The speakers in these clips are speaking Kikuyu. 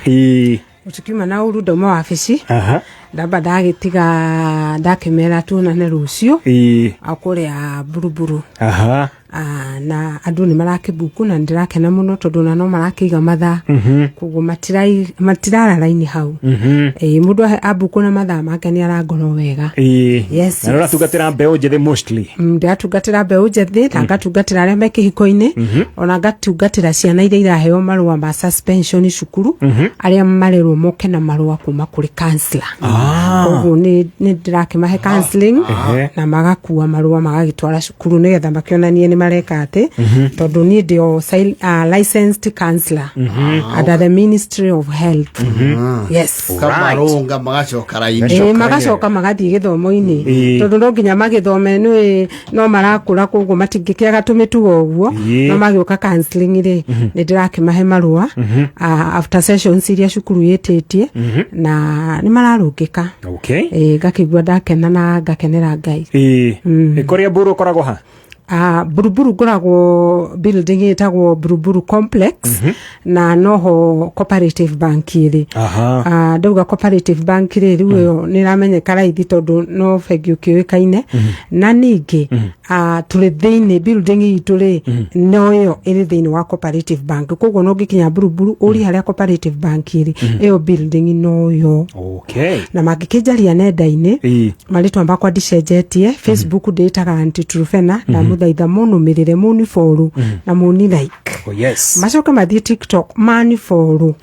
Tũkiuma na ũru, ndauma wabici. Ndamba ndagĩtiga, ndakĩmera tuonane rũciũ kũrĩa Buruburu. Ah, na andũ nĩ marakĩbuku na nĩndĩrakena mũno tondũ ona no marakĩiga mathaa, koguo matirara raini hau. Ĩĩ, mũndũ abuku na mathaa make nĩ arangorwo wega. Yes. Na ũratungatĩra mbeũ njĩthĩ mostly? Ndĩratungatĩra mbeũ njĩthĩ na ngatungatĩra arĩa me kĩhiko-inĩ, ona ngatungatĩra ciana iria iraheo marũa ma suspension cukuru, arĩa marerwo moke na marũa kuma kũrĩ counselor. Koguo nĩ ndĩrakĩmahe counseling na magakua marũa magagĩtwara cukuru nĩgetha makĩonanie nĩ mareka atĩ, tondũ niĩ ndĩ o licensed counselor under the Ministry of Health, yes. Kamarũnga magacoka raini. Ĩĩ, magacoka magathiĩ gĩthomo-inĩ, tondũ no nginya magĩthome, nĩ no marakũra, koguo matingĩkĩaga tũmĩtugo ũguo. No magĩũka counseling rĩ, nĩ ndĩrakĩmahe marũa after sessions iria cukuru ĩtĩtie na nĩ mararũngĩka. Ĩĩ, ngakĩigua ndakena na ngakenera Ngai. Ĩĩ, kũrĩa Mburu ũkoragwo ha? Ah, Buruburu ngoragwo building ĩtagwo Buruburu Complex, na noho Cooperative Bank ĩrĩ. Ah, ndauga Cooperative Bank rĩ, rĩu ĩyo nĩ ĩramenyeka raithi tondũ no bengi ũkĩũĩkaine, na ningĩ tũrĩ thĩinĩ building itũ rĩ, no ĩyo ĩrĩ thĩinĩ wa Cooperative Bank. Koguo no ngĩkinya Buruburu ũrie harĩa Cooperative Bank ĩrĩ, ĩyo building noyo. Na mangĩkĩnjaria nenda-inĩ, marĩtwa makwa ndicenjetie. Facebook ndĩtaga Aunty Trufena. Ndamũthaitha mũnũmĩrĩre, mũni follow na mũni like. Oh, yes. Macoke mathiĩ TikTok mani follow,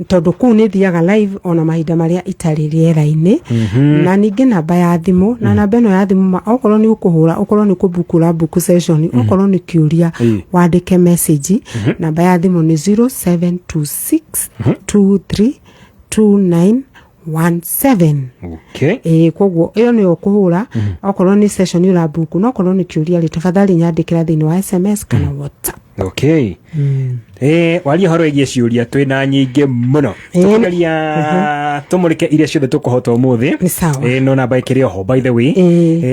tondũ kũu nĩ thiaga live ona mahinda marĩa itarĩ rĩera-inĩ. Na ningĩ namba ya thimũ, na namba ĩno ya thimũ okorwo nĩ ũkũhũra, okorwo nĩ kũbukura book session, okorwo nĩ kĩũria, wandĩke message. Namba ya thimũ nĩ 0726 23 2917. Ĩĩ, koguo ĩyo nĩyo ũkũhũra okorwo nĩ session ũrabuku, no okorwo nĩ kĩũria rĩ, tafadhali nyandĩkĩra thĩinĩ wa SMS kana WhatsApp. Okay. Waria horo ĩgiĩ ciũria, twĩna nyingĩ mũno. Tũkũgeria tũmũrĩke iria ciothe tũkũhota ũmũthĩ. Nĩ sawa. No namba ĩkĩrĩ oho, by the way.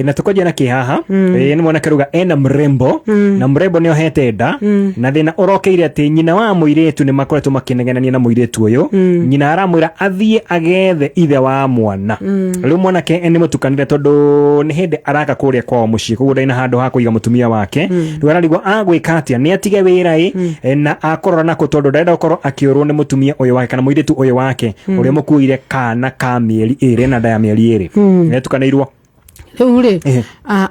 Na tũkwanjia na kĩ haha? Nĩ mwanake ruga ena mrembo, na mrembo nĩ ohete nda, na thĩna ũrokeire atĩ nyina wa mũirĩtu nĩ makoretwo makĩnegenania na mũirĩtu ũyũ. Nyina aramwĩra athiĩ agethe ithe wa mwana. Rĩu mwanake nĩ mũtukanĩre tondũ nĩ hĩndĩ araka kũrĩa kwao mũciĩ, koguo ndarĩ na handũ ha kũiga mũtumia wake. Rĩu ararigwo agwĩka atĩa, nĩ atige wĩra ĩ na akũrora nako, tondũ ndarenda gũkorwo akĩũrwo nĩ mũtumia ũyũ wake kana mũirĩtu ũyũ wake ũrĩa mũkuire kana ka mĩeri 2 na nda ya mĩeri 2. Nĩatukanĩirwo. Rĩu rĩ,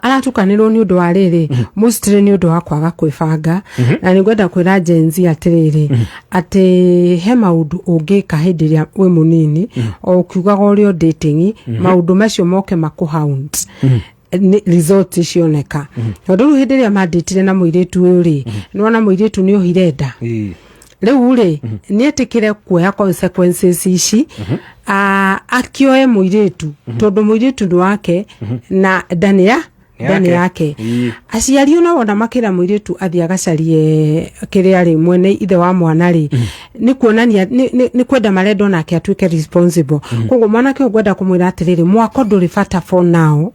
aratukanĩrwo nĩ ũndũ wa rĩrĩ, mostly nĩ ũndũ wa kwaga kwĩbanga. Na nĩ ngwenda kwĩra Gen Z atĩrĩrĩ, atĩ he maũndũ ũngĩka hĩndĩ ĩrĩa wĩ mũnini, o ũkiugaga ũrĩa dating, maũndũ macio moke makũhaunt nĩ result cioneka, tondũ rĩu hĩndĩ ĩrĩa mandĩtire na mũirĩtu ũyũ rĩ, nĩwona mũirĩtu nĩ ohire nda. Rĩu rĩ, nĩ etĩkĩre kuoya consequences ici, akĩoe mũirĩtu, tondũ mũirĩtu nĩ wake na nda nĩ ya Nĩ nda nĩ yake. yake. Aciari ona wona makĩra mũirĩtu athiĩ agacarie kĩrĩa rĩ, mwene ithe wa mwana rĩ, nĩ kuonania nĩ kwenda marenda onake atuĩke responsible. Koguo mwanake ũyũ ngwenda kũmwĩra atĩrĩrĩ, mwako ndũrĩ bata for now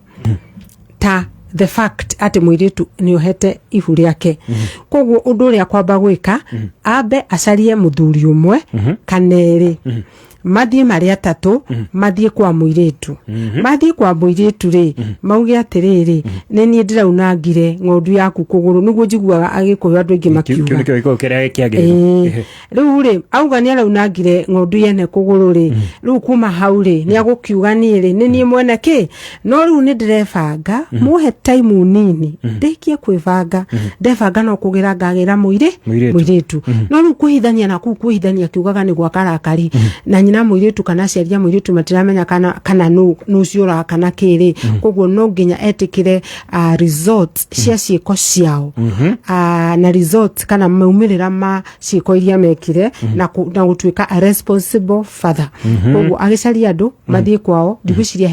ta the fact atĩ mũirĩtu nĩ ohete ihu rĩake. Koguo ũndũ ũrĩa kwamba gwĩka, ambe acarie mũthuri ũmwe kana erĩ, mathiĩ marĩ atatũ, mathiĩ kwa mũirĩtu. Mathiĩ kwa mũirĩtu rĩ, mauge atĩrĩrĩ, nĩ niĩ ndĩraunangire ng'ondu yaku kũgũrũ. Nĩguo njiguaga Agĩkũyũ andũ aingĩ Kĩu makiuga. nĩkĩo gĩkũyũ kĩrĩa kĩagĩrĩru. Ĩĩ. Rĩu rĩ, auga nĩ araunangire ng'ondu yene kũgũrũ rĩ, rĩu kuma hau rĩ, nĩ agũkiuga niĩ rĩ, nĩ niĩ mwene kĩ, no rĩu nĩ ndĩrebanga, muhe time nini ndĩkie kwĩbanga. Ndebanga no kũgĩra ngagĩra mũirĩ Mũirĩtu. Mũirĩtu. No rĩu kwĩhithania na kũu kwĩhithania kiugaga nĩ gwa karakari, na nyina mũirĩtu kana aciari a mũirĩtu matiramenya kana nũ ũcio ũraka na kĩrĩ. Koguo no nginya etĩkĩre results cia ciĩko ciao, na results kana maumĩrĩra ma ciĩko iria mekire, na gũtuĩka a responsible father. Koguo agĩcaria andũ mathiĩ kwao, ndigwĩciria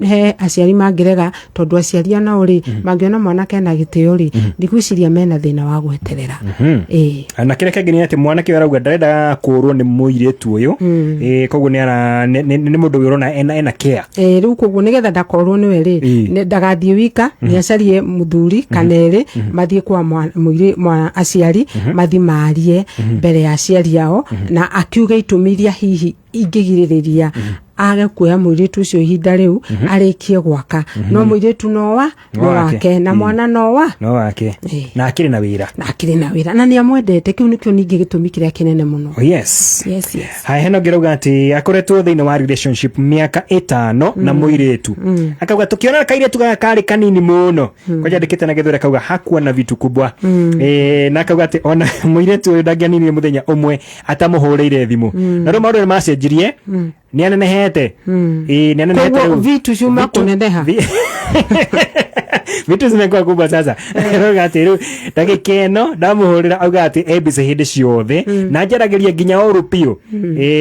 he aciari mangĩrega, tondũ aciari anao rĩ, mangĩona mwanake ena gĩtĩo rĩ, ndigwĩciria mena thĩna wa gweterera. Ĩĩ. Na kĩrĩa kĩngĩ nĩ atĩ mwanake ũyũ arauga ndarenda kũrwo nĩ mũirĩtu ũyũ. Koguo nĩ ara nĩ mũndũ ũrona ena care. Rĩu koguo nĩgetha ndakorwo nĩwe rĩ, ndagathiĩ wika, nĩ acarie mũthuri kana erĩ mathiĩ kwa mwa aciari, mathiĩ marie mbere ya aciari ao na akiuge itũmi iria hihi ingĩgirĩrĩria age kuoya mũirĩtu ũcio ihinda rĩu arĩkie gwaka. No mũirĩtu nowa no No wake. wake na mwana nowa No wake. Na akĩrĩ na wĩra. Na akĩrĩ na wĩra na nĩ amwendete. Kĩu nĩkĩo ningĩ gĩtũmi kĩrĩa kĩnene mũno. Oh, yes. Yes. Haya, hena ũngĩ rauga atĩ akoretwo thĩinĩ wa relationship mĩaka 5 na mũirĩtu. Akauga tũkĩona kairĩtu gaka karĩ kanini mũno, kwanja andĩkĩte na Gĩthweri, akauga hakuwa na vitu kubwa. Na akauga atĩ ona mũirĩtu ũyũ ndangĩaninire mũthenya ũmwe atamũhũrĩire thimũ, na rĩu maũndũ nĩ macenjirie, nĩ anenehete. Nĩ anenehete. Koguo Rĩu vitu ciuma kũneneha. Vitu zimekuwa kubwa sasa. Rauga atĩ rĩu ndagĩka ĩno ndamũhũrĩra auga atĩ e busy hĩndĩ ciothe na njaragĩria nginya ũru biũ.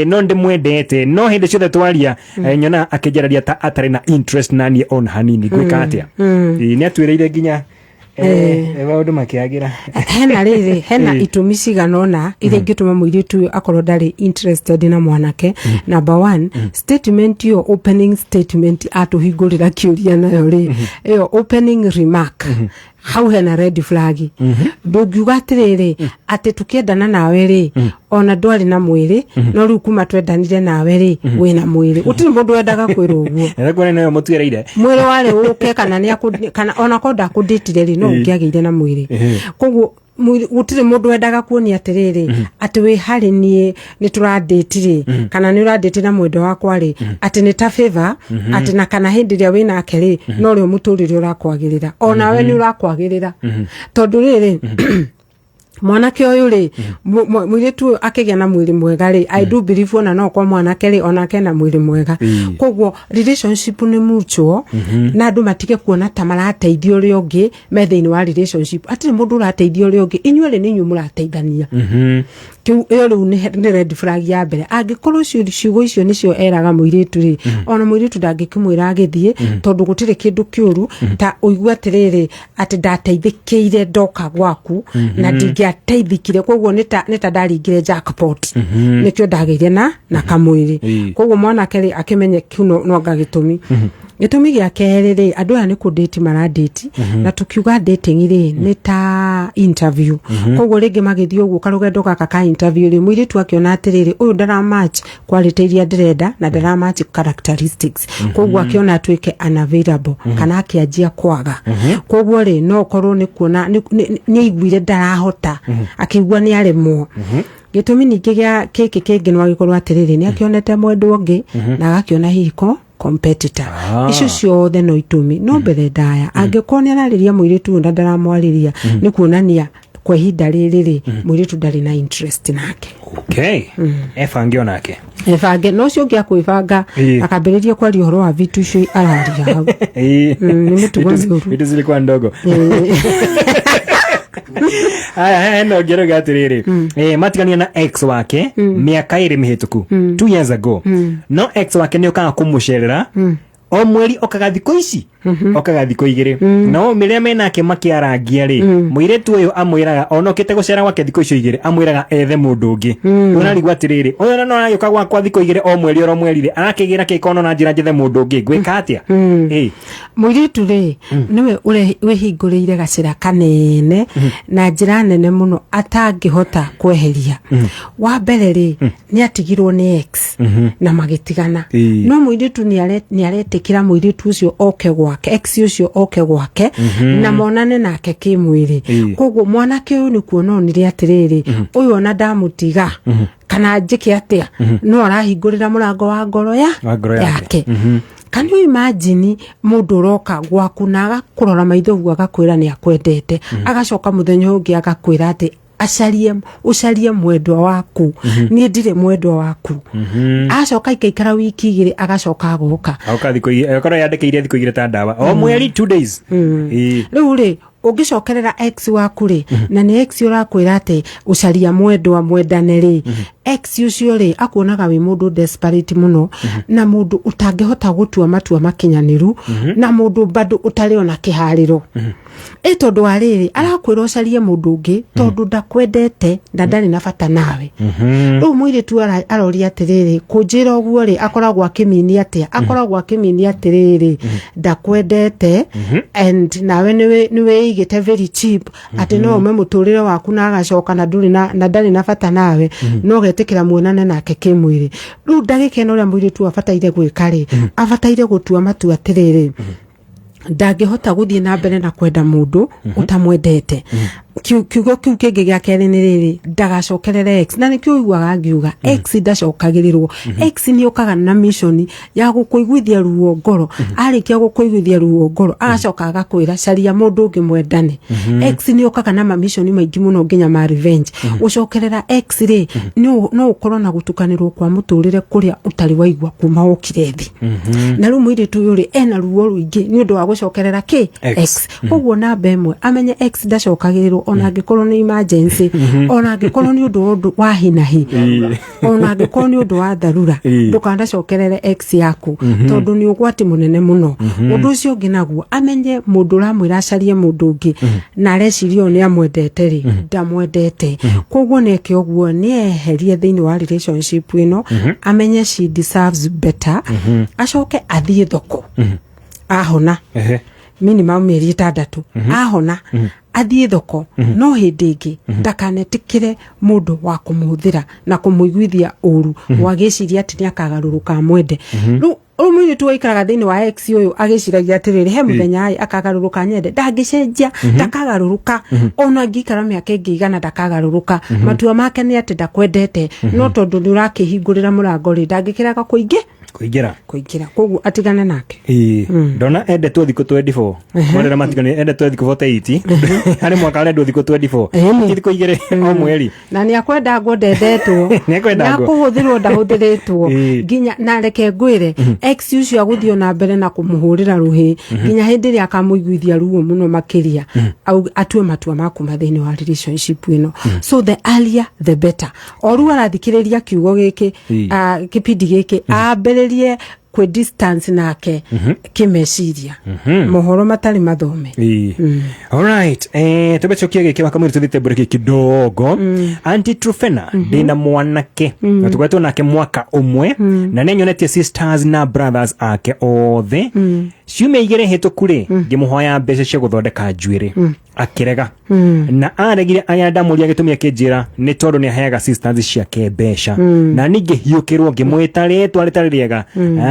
No ndĩmwendete, no hĩndĩ ciothe twaria, nyona akĩnjararia ta atarĩ na interest naniĩ on hanini. Ngwĩka atĩa? Nĩ atuĩrĩire nginya maũndũ makĩagĩra. Hena rĩrĩ, hena itũmi cigana ũna iria ingĩtũma mũirĩtu ũyũ akorwo ndarĩ interested na mwanake. Number one, statement ĩyo, opening statement atũhingũrĩra kĩũria nayo rĩ, ĩyo opening remark, hau hena red flag. Ndũngiuga atĩrĩrĩ atĩ tũkĩendana nawe rĩ, ona ndwarĩ na mwĩrĩ, no rĩu kuma twendanire nawe rĩ, wĩna mwĩrĩ. Gũtirĩ mũndũ wendaga kwĩrwo ũguo. Nĩ nĩyo mũtuĩrĩire. Mwĩrĩ warĩ ũke kana nĩ kana ona korwo ndakũndĩtire rĩ, no ũngĩagĩire na mwĩrĩ. Koguo gũtirĩ mũndũ wendaga kuonia atĩrĩrĩ atĩ wĩ harĩ niĩ nĩ tũrandĩti rĩ, kana nĩ ũrandĩti na mwendo wakwa rĩ, atĩ nĩ ta favor, atĩ na kana hĩndĩ ĩrĩa wĩ nake rĩ, no rĩo mũtũrĩre ũrakwagĩrĩra, onawe nĩ ũrakwagĩrĩra, tondũ rĩrĩ mwanake ũyũ rĩ, mũirĩtu ũyũ akĩgĩa na mwĩrĩ mwega rĩ, I do believe ona no kwa mwanake rĩ, onake na mwĩrĩ mwega. Koguo relationship nĩ mutual, na andũ matige kuona ta marateithia ũrĩa ũngĩ me thĩinĩ wa relationship. Atirĩ mũndũ ũrateithia ũrĩa ũngĩ, inyuerĩ nĩ inyuĩ mũrateithania. Kĩu ĩyo rĩu nĩ red flag ya mbere. Angĩkorwo ciugo icio nĩcio eraga mũirĩtu rĩ, ona mũirĩtu ndangĩkĩmwĩra agĩthiĩ, tondũ gũtirĩ kĩndũ kĩũru ta ũigue atĩrĩrĩ atĩ ndateithĩkĩire ndoka gwaku na ndingĩateithĩkire, koguo nĩ ta ndaringire jackpot, nĩkĩo ndagĩire na kamwĩrĩ. Koguo mwanake rĩ, akĩmenye kĩu no anga gĩtũmi gĩa kerĩ rĩ, andũ aya nĩ kũndĩti marandĩti, na tukiuga dating rĩ, nĩ ta interview. Koguo rĩngĩ magĩthiĩ ũguo karũgendo gaka ka interview rĩ, mũirĩtu akĩona atĩrĩrĩ, ũyũ ndara match quality iria ndĩrenda na ndara match characteristics, koguo akĩona atuĩke unavailable kana akĩanjia kwaga. Koguo rĩ, no ũkorwo nĩ kuona nĩ aiguire ndarahota, akĩigua nĩ aremwo. Gĩtũmi ningĩ gĩa gĩkĩ kĩngĩ no agĩkorwo atĩrĩrĩ nĩ akĩonete mwendwa ũngĩ na agakĩona hihi ko competitor. Icio ciothe no itũmi, no mbere ndaya angĩkorwo nĩ ararĩria mũirĩtu ũyũ na ndaramwarĩria, nĩ kuonania kwa ihinda rĩrĩ rĩ, mũirĩtu ndarĩ na interest nake. Okay, ebange onake. Ebange, no ũcio ũngĩ akwĩbanga akambĩrĩria kwaria ũhoro wa vitu icio araria hau. Nĩ mĩtugo mĩũru. Vitu zilikuwa ndogo. Haya, haya, no ngĩrauga atĩrĩrĩ, matigania na ex wake mĩaka 2 mĩhĩtũku, 2 years ago, no ex wake nĩ okaga kũmũcerera o mweri, okaga thikũ ici, okaga thikũ 2, no rĩrĩa menake makĩarangia rĩ, mũirĩtu ũyũ amwĩraga ona okĩte gũcera gwake thikũ icio 2, amwĩraga ethe mũndũ ũngĩ. Ũrarigwo atĩrĩrĩ, ũyũ no aragĩũka gwakwa thikũ 2 o mweri oro mweri rĩ, arakĩgĩra kĩkono na njĩra njethe mũndũ ũngĩ? Ngwĩka atĩa? Mũirĩtu rĩ, nĩwe wĩhingũrĩire gacĩra kanene na njĩra nene mũno atangĩhota kweheria. Wa mbere rĩ, nĩ atigirwo nĩ ex na magĩtigana. No mũirĩtu nĩ aretĩkĩra mũirĩtu ũcio oke gwake, ex ũcio oke gwake na monane nake kĩmwĩrĩ. Koguo mwanake ũyũ nĩ kuona onire atĩrĩrĩ, ũyũ ona ndamũtiga kana njĩke atĩa, no arahingũrĩra mũrango wa ngoro ya Wa ngoro yake. Yake. Can you imagine mũndũ ũroka gwaku na agakũrora maitho ũguo, agakwĩra nĩ akwendete, agacoka mũthenya ũngĩ agakwĩra atĩ acarie, ũcarie mwendwa waku, niĩ ndirĩ mwendwa waku? Acoka ikaikara wiki 2, agacoka agoka. Agoka thikũ 2, akorwo yandĩkĩire thikũ 2 ta ndawa o mweri, 2 days. Rĩu rĩ, ũngĩcokerera ex waku rĩ, na nĩ ex ũrakwĩra atĩ ũcaria mwendwa mwendane rĩ, Ex ũcio rĩ, akuonaga wĩ mũndũ desperate mũno, na mũndũ ũtangĩhota gũtua matua makinyanĩru, na mũndũ bado ũtarĩ ona kĩharĩro. Ĩ tondũ wa rĩrĩ, arakwĩra ũcarie mũndũ ũngĩ tondũ ndakwendete na ndarĩ na bata nawe. Rĩu mũirĩtu aroria atĩrĩrĩ, kũnjĩra ũguo rĩ, akoragwo akĩmini atĩa? Akoragwo akĩmini atĩrĩrĩ, ndakwendete and nawe nĩ wĩigĩte very cheap, atĩ no ume mũtũrĩre waku na agacoka na ndũrĩ na ndarĩ na bata nawe, no getĩkĩra muonane nake kĩmwĩrĩ. Rĩu ndagĩka ĩno, ũrĩa mũirĩtu abataire gwĩka rĩ, abataire gũtua matua atĩrĩrĩ, ndangĩhota gũthiĩ na mbere na kwenda mũndũ ũtamwendete. Kiugo kiu kĩngĩ gĩa kerĩ nĩ rĩrĩ, ndagacokerere ex. Na nĩkĩo ũiguaga ngiuga ex ndacokagĩrĩrwo. Ex nĩ ũkaga na mission ya gũkũiguithia ruo ngoro. Arĩkia gũkũiguithia ruo ngoro, agacoka agakwĩra caria mũndũ ũngĩ mwendane. Ex nĩ ũkaga na mamicioni maingĩ mũno, nginya ma revenge. Gũcokerera ex rĩ, no ũkorwo na gũtukanĩrwo kwa mũtũrĩre kũrĩa ũtarĩ waigua kuma wokire thĩ. Na rĩu mũirĩtu ũyũ rĩ, ena ruo rũingĩ nĩ ũndũ wa gũcokerera kĩ? Ex. Ex. Koguo namba ĩmwe, amenye ex ndacokagĩrĩrwo, ona angĩkorwo nĩ emergency, ona angĩkorwo nĩ ũndũ wa hinahi, ona angĩkorwo nĩ ũndũ wa dharura. Ndũkanacokerere ex yaku tondũ nĩ ũgwati mũnene mũno. Ũndũ ũcio ũngĩ naguo, amenye mũndũ ũramwĩra acarie mũndũ ũngĩ na areciria ũyũ nĩ amwendete rĩ, ndamwendete. Koguo neke ũguo, nĩ eherie thĩinĩ wa relationship ĩno, amenye she deserves better, acoke athiĩ thoko ahona. Minimum mĩeri 6 ahona, athiĩ thoko. No hĩndĩ ĩngĩ ndakanetĩkĩre mũndũ wa kũmũhũthĩra na kũmũiguithia ũru, wagĩciria atĩ nĩ akagarũrũka amwende. Rĩu ũyũ mũirĩtu waikaraga thĩinĩ wa ex ũyũ agĩciragia atĩrĩrĩ, he mũthenya ĩ akagarũrũka nyende, ndangĩcenjia, ndakagarũrũka. Ona angĩikara mĩaka ĩngĩ igana, ndakagarũrũka. Matua make nĩ atĩ ndakwendete, no tondũ nĩ ũrakĩhingũrĩra mũrango rĩ, ndangĩkĩraga kũingĩ Kũingĩra. Kũingĩra. Koguo atigane nake. Ĩĩ, ndona endetwo thikũ 24. Marĩa matigani endetwo thikũ 48 harĩ mwaka, arendwo thikũ 24. Ĩni. Ti thikũ 2 o mweri. Na nĩ akwenda ngwo, ndendetwo. Nĩ akwenda ngwo. Nĩ akũhũthĩrwo, ndahũthĩrĩtwo. Nginya na reke ngwĩre, ex ũcio agũthiĩ na mbere na kũmũhũrĩra rũhĩ nginya hĩndĩ ĩrĩa akamũiguithia ruo mũno makĩria, atue matua ma kuma thĩinĩ wa relationship ĩno. So the earlier the better. O rĩu arathikĩrĩria kiugo gĩkĩ, kĩbindi gĩkĩ, ambĩrĩrie kwĩ distance nake kĩmeciria, mohoro matarĩ mathome. Ĩĩ. Alright, tũbecokia gĩkĩ wakamwĩrĩ tũthiĩte mbũrĩki kidogo. Aunty Trufena, ndĩna mwanake na tũkoretwo nake mwaka ũmwe, na nĩ nyonetie sisters na brothers ake othe. Ciumia 2 hĩtũku rĩ, ngĩmũhoya mbeca cia gũthondeka njuĩrĩ, akĩrega. Na aregire aya, ndamũria gĩtũmi, akĩnjĩra nĩ tondũ nĩ aheaga sisters ciake mbeca. Na ningĩ hiũkĩrwo ngĩmwĩta rĩtwa rĩtarĩ rĩega,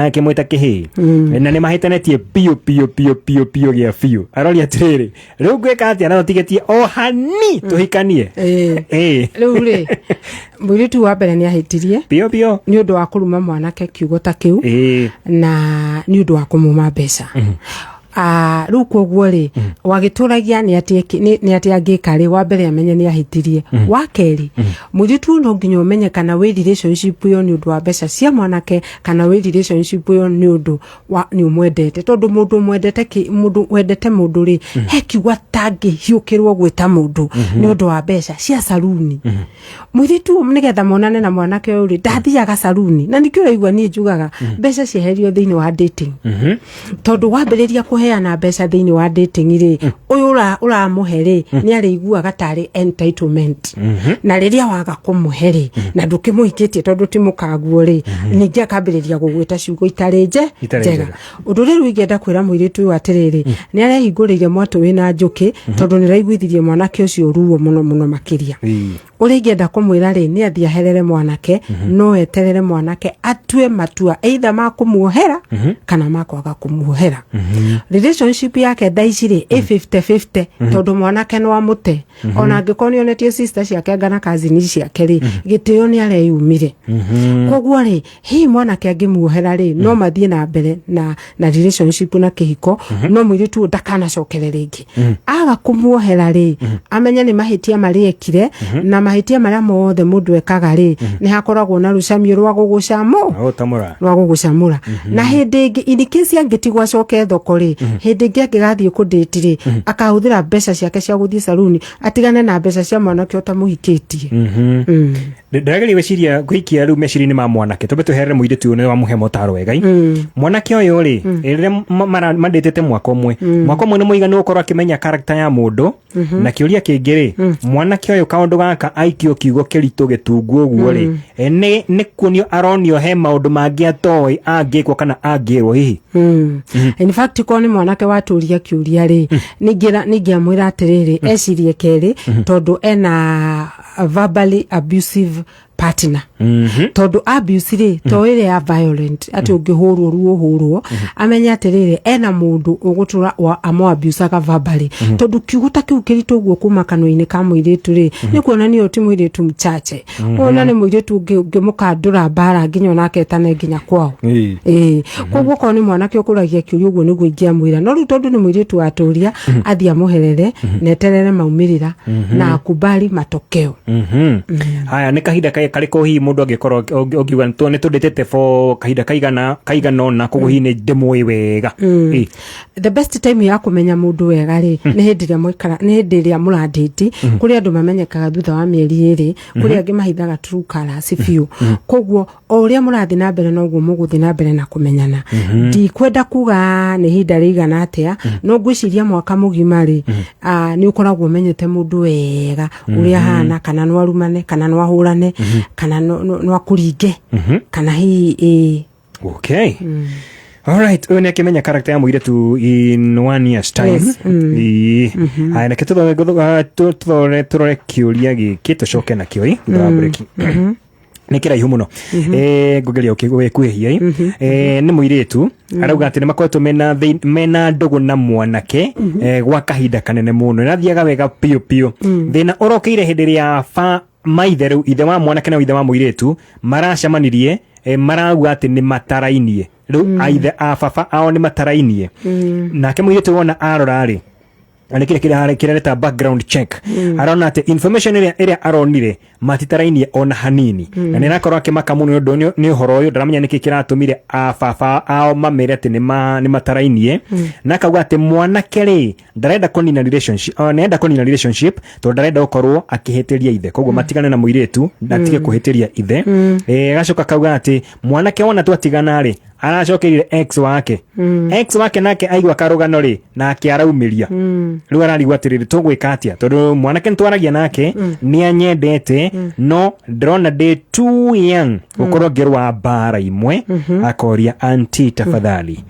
akĩmwĩta kĩhĩĩ, na nĩ mahĩtanĩtie biũ biũ biũ biũ biũ gĩa biũ. Aroria atĩrĩrĩ, rĩu ngwĩka atĩa na tũtigĩtie o hani tũhikanie? Ĩĩ. Rĩu rĩ, mũirĩtu wa mbere nĩ ahĩtirie biũ biũ nĩ ũndũ wa kũruma mwanake kiugo ta kĩu, na nĩ ũndũ wa kũmũma mbeca. Rĩu koguo rĩ, wagĩtũragia nĩ atĩ nĩ atĩ angĩka rĩ, wa mbere amenye nĩ ahĩtirie. Wa kerĩ, mũirĩtu ũyũ no nginya ũmenye kana wĩ relationship ĩyo nĩ ũndũ wa mbeca cia mwanake, kana wĩ relationship ĩyo nĩ ũndũ wa nĩ ũmwendete. Tondũ mũndũ ũmwendete mũndũ wendete mũndũ rĩ, he kiugo atangĩhiũkĩrwo gwĩta mũndũ nĩ ũndũ wa mbeca cia saruni. Mũirĩtu ũyũ, nĩgetha monane na mwanake ũyũ rĩ, ndathiaga saruni. Na nĩkĩo ũraigua niĩ njugaga mbeca cieherio thĩinĩ wa dating, tondũ wambĩrĩria kũheana mbeca thĩinĩ wa dating rĩ, ũyũ ũramũhe rĩ, nĩ arĩiguaga tarĩ entitlement. Na rĩrĩa waga kũmũhe rĩ, na ndũkĩmũhikĩtie tondũ ti mũkaguo rĩ, ningĩ akambĩrĩria gũgwĩta ciugo itarĩ nje Itarĩ njega. njega. Ũndũ ũrĩa rĩu ingĩenda kwĩra mũirĩtu ũyũ atĩrĩrĩ, nĩ arehingũrĩire mwatũ wĩna njũkĩ, tondũ nĩ araiguithirie mwanake ũcio ruo mũno mũno makĩria. Ũrĩa ingĩenda kũmwĩra rĩ, nĩ athiĩ aherere mwanake, no eterere mwanake atue matua either ma kũmuohera kana ma kwaga kũmuohera. Relationship yake thaa ici rĩ, ĩ 50-50, tondũ mwanake no amũte. Ona angĩkorwo nĩ onetie sister ciake anga na cousin ciake rĩ, gĩtĩo nĩ areyumire. Koguo rĩ, hihi mwanake angĩmuohera rĩ, no mathiĩ na mbere na relationship na kĩhiko. No mũirĩtu ũyũ ndakanacokere rĩngĩ. Aga kũmuohera rĩ, amenye nĩ mahĩtia marĩa ekire, na mahĩtia marĩa mothe mũndũ ekaga rĩ, nĩ hakoragwo na rũcamio rwa gũgũcamũ Ũtamũra. Rwa gũgũcamũra. Na hĩndĩ ĩngĩ, in case angĩtigwo acoke thoko rĩ, hĩndĩ ĩngĩ angĩgathiĩ kũndĩti rĩ, akahũthĩra mbeca ciake cia gũthiĩ saruni, atigane na mbeca cia mwanake ũtamũhikĩtie. Ndĩrageria gwĩciria gwĩikia rĩu meciria-inĩ ma mwanake, twambe tweherere mũirĩtu ũyũ nĩ wamũhe motaro wega i. Mwanake ũyũ rĩ, rĩrĩa mandĩtĩte mwaka ũmwe, mwaka ũmwe nĩ mũiganu gũkorwo akĩmenya character ya mũndũ. Na kĩũria kĩngĩ rĩ, mwanake ũyũ kaũndũ gaka aikio kiugo kĩritũ gĩtungu ũguo rĩ, nĩ kuonio aronio he maũndũ mangĩ atoĩ angĩkwo kana angĩrwo hihi? In fact, korwo nĩ mwanake watũria kĩũria rĩ, ningĩamwĩra atĩrĩrĩ, ecirie kerĩ, tondũ ena a verbally abusive partner. Tondũ abuse rĩ, to ĩrĩa ya violent atĩ ũngĩhũrwo ruo ũhũrwo, amenye atĩrĩrĩ, ena mũndũ ũgũtũra amũ abusaga verbally, tondũ kiugo ta kĩu kĩritũ ũguo kuma kanua-inĩ ka mũirĩtu rĩ, nĩ kuonania ũyũ ti mũirĩtu mchache, ũyũ na nĩ mũirĩtu ũngĩmũkandũra mbara nginya onake etane nginya kwao. Ĩĩ, koguo korwo nĩ mwanake ũkũragia kĩũria ũguo nĩguo ingĩamwĩra, no rĩu tondũ nĩ mũirĩtu watũria, athiĩ amũherere na eterere maumĩrĩra na akubali matokeo. Haya, nĩ kahinda karĩkũ hihi mũndũ angĩkorwo ũngiuga nĩ tũndĩtĩte for kahinda kaigana ũna, koguo hihi nĩ ndĩmũĩ wega? The best time ya kũmenya mũndũ wega rĩ, nĩ hĩndĩ ĩrĩa mwaikara, nĩ hĩndĩ ĩrĩa mũrandĩti. Kũrĩ andũ mamenyekaga thutha wa mĩeri 2, kũrĩ angĩ mahithaga true colours biũ. Koguo o ũrĩa mũrathiĩ na mbere, noguo mũgũthiĩ na mbere na kũmenyana. Ndikwenda kuga nĩ ihinda rĩigana atĩa, no ngwĩciria mwaka mũgima rĩ, nĩ ũkoragwo ũmenyete mũndũ wega ũrĩa ahana, kana no arumane, kana no ahũrane, kana no akũringe, kana hihi ĩĩ. Okay. Alright, ũyũ nĩ akĩmenya character ya mũirĩtu in one year's time. Yes. Ĩĩ. Haya, reke tũthore tũrore kĩũria gĩkĩ, tũcoke nakĩo ĩ thutha wa break. Nĩ kĩraihu mũno. Ngũgeria gwĩkuhĩhia ĩ. Nĩ mũirĩtu arauga atĩ nĩ makoretwo mena ndũgũ na mwanake gwa kahinda kanene mũno, ĩrathiaga wega piũ piũ. Thĩna ũrokeire hĩndĩ ĩrĩa ba maithe rĩu, ithe wa mwanake na ithe wa mũirĩtu maracemanirie, marauga atĩ nĩ matarainie rĩu, aithe a baba ao nĩ matarainie. Nake mũirĩtu wona arora rĩ, na nĩ kĩrĩa kĩrareta background check, arona atĩ information ĩrĩa aronire matitarainie ona hanini, na nĩ arakorwo akĩmaka mũno nĩ ũndũ nĩ ũhoro ũyũ. Ndaramenya nĩkĩ kĩratũmire a baba ao mamere atĩ nĩ matarainie, na akauga atĩ mwanake rĩ, ndarenda kũnina relationship, nĩarenda kũnina relationship tondũ ndarenda gũkorwo akĩhĩtĩria ithe, koguo matigane na mũirĩtu na atige kũhĩtĩria ithe. Agacoka akauga atĩ mwanake wona twatigana rĩ, aracokeire ex wake. Ex wake nake aigua karũgano rĩ, nake araumĩria. Rĩu ararigwo atĩrĩrĩ, tũgwĩka atĩa, tondũ mwanake nĩtwaragia nake, nĩ anyendete, no ndĩrona ndĩ too young gũkorwo ngĩrũa mbara imwe. Akoria, "Auntie, tafadhali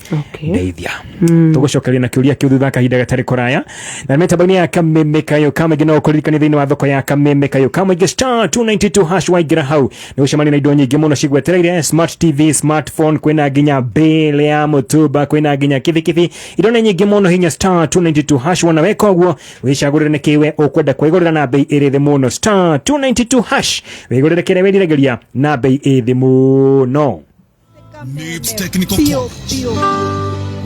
ndeithia." Tũgũcokeria na kĩũria kĩu thutha wa kahinda gatarĩ kũraya. Na mĩtambo-inĩ ya Kameme Kayo Kamũingĩ, no ũkũririkania thĩinĩ wa thoko ya Kameme Kayo Kamũingĩ, *292# waingĩra hau nĩ gũcemania na indo nyingĩ mũno cigwetereire: smart TV, smartphone, kwĩna nginya bale ya mũtumba, kwĩna nginya kibikibi, indo nĩ nyingĩ mũno. Hinya *292# wona weka ũguo wĩcagũrĩre nĩ kĩwe ũkwenda kwĩgũrĩra na bei ĩrĩ thĩ mũno. *292# wĩgũrĩre kĩrĩa wĩriragĩria na bei ĩ thĩ mũno. Nibs Technical College.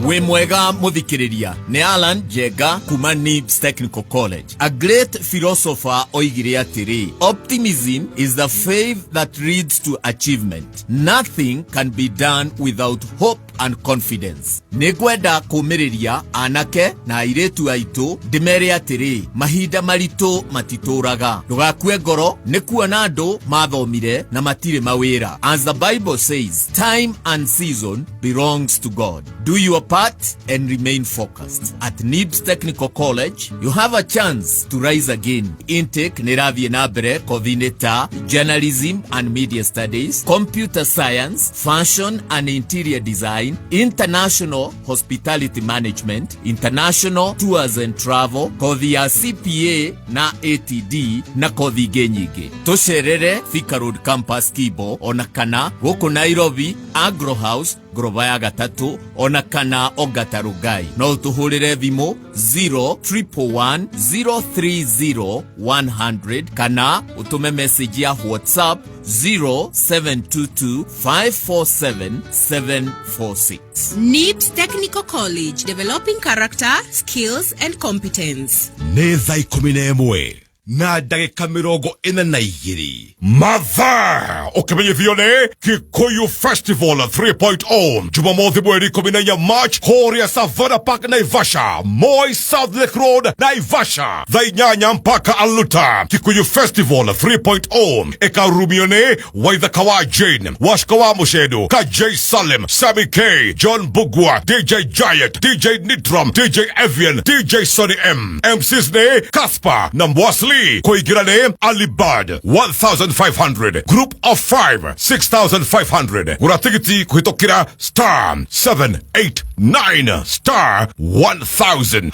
Wĩ mwega mũthikĩrĩria, nĩ Alan Njenga kuma Nibs Technical College. A great philosopher oigire atĩrĩ, "Optimism is the faith that leads to achievement. Nothing can be done without hope and confidence." Nĩ ngwenda kũmĩrĩria anake na airĩtu aitũ, ndĩmere atĩrĩ, mahinda maritũ matitũraga. Ndũgakue ngoro nĩ kuona andũ mathomire na matirĩ mawĩra. As the Bible says, time and season belongs to God. Do your part and remain focused. At Nibs Technical College, you have a chance to rise again. Intake nĩ ĩrathiĩ na mbere kothi-inĩ ta journalism and media studies, computer science, fashion and interior design, international hospitality management, international tours and travel, kothi ya CPA na ATD na kothi ingĩ nyingĩ. Tũcerere Thika Road Campus Kibo, ona kana gũkũ Nairobi Agro House ngoroba ya gatatũ, ona kana Ongata Rongai. No ũtũhũrĩre thimũ 0 1 030 100 kana ũtũme message ya WhatsApp 0722 547 746. NIBS Technical College, developing character, skills, and competence. Nĩ thaa 11. Na ndagĩka 42 mathaa ũkĩmenyithio nĩ Kikuyu Festival 3.0, Jumamothi mweri 14 March, kũrĩa Savannah Park, Naivasha, Moi South Lake Road, Naivasha, thaa 8 mpaka aluta. Kikuyu Festival 3.0 ĩkarurumio nĩ Waithaka wa Jane, Washka wa Mushedu, Kaj Salim, Sammy K, John Bugwa, DJ Giant, DJ Nitram, DJ Evian, DJ Sonny M. MCs nĩ Casper na Mwasli. Kũingĩra nĩ Alibad 1500, group of 5 6500. Gũra tigiti kũhĩtũkĩra *789*1000#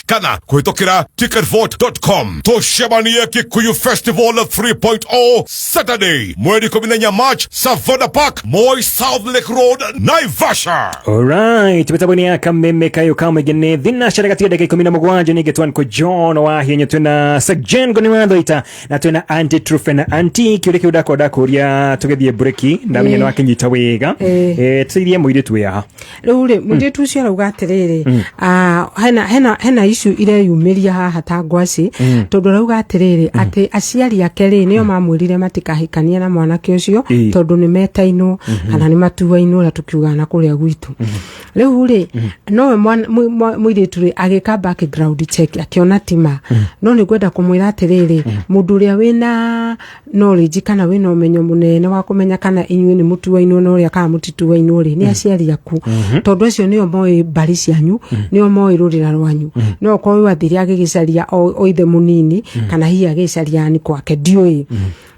kana kũhĩtũkĩra ticketvault.com. Tũcemanie Kikuyu Festival 3.0, Saturday mweri 14 March, Savannah Park, Moi South Lake Road, Naivasha. Alright, mitambo ya kameme kayo kamwigene thinacara gatia ndagĩka 17. Ningĩ twanko John wa hienye, twina Sajjen Goni wa Thoita na twina Auntie Truphena. Auntie, kĩũria kĩu ndakwenda kũria tũgĩthiĩ breki, ndamenya nĩ wakĩnyita wega. Tũirie mũirĩtu wĩ haha. Rĩu rĩ, mũirĩtu ũcio arauga atĩrĩrĩ, hena issue ireyumĩria haha ta ngwacĩ, tondũ arauga atĩrĩrĩ, atĩ aciari ake rĩ, nĩo mamwĩrire matikahikanie na mwanake ũcio, tondũ nĩ metainwo kana nĩ matuainwo, ũrĩa tũkiugaga na kũrĩa gwitũ. Rĩu rĩ, nowe mũirĩtu rĩ, agĩka background check, akĩona tima. No nĩ ngwenda kũmwĩra atĩrĩrĩ, mũndũ ũrĩa wĩna knowledge kana wĩna ũmenyo mũnene wa kũmenya kana inyuĩ nĩ mũtuainwo na ũrĩa kana mũtituainwo rĩ, nĩ aciari aku, tondũ acio nĩo moĩ mbarĩ cianyu, nĩo moĩ rũrĩra rwanyu. No okorwo wathire agĩgĩcaria o ithe mũnini kana hihi agĩcaria ani kwake, ndiũĩ.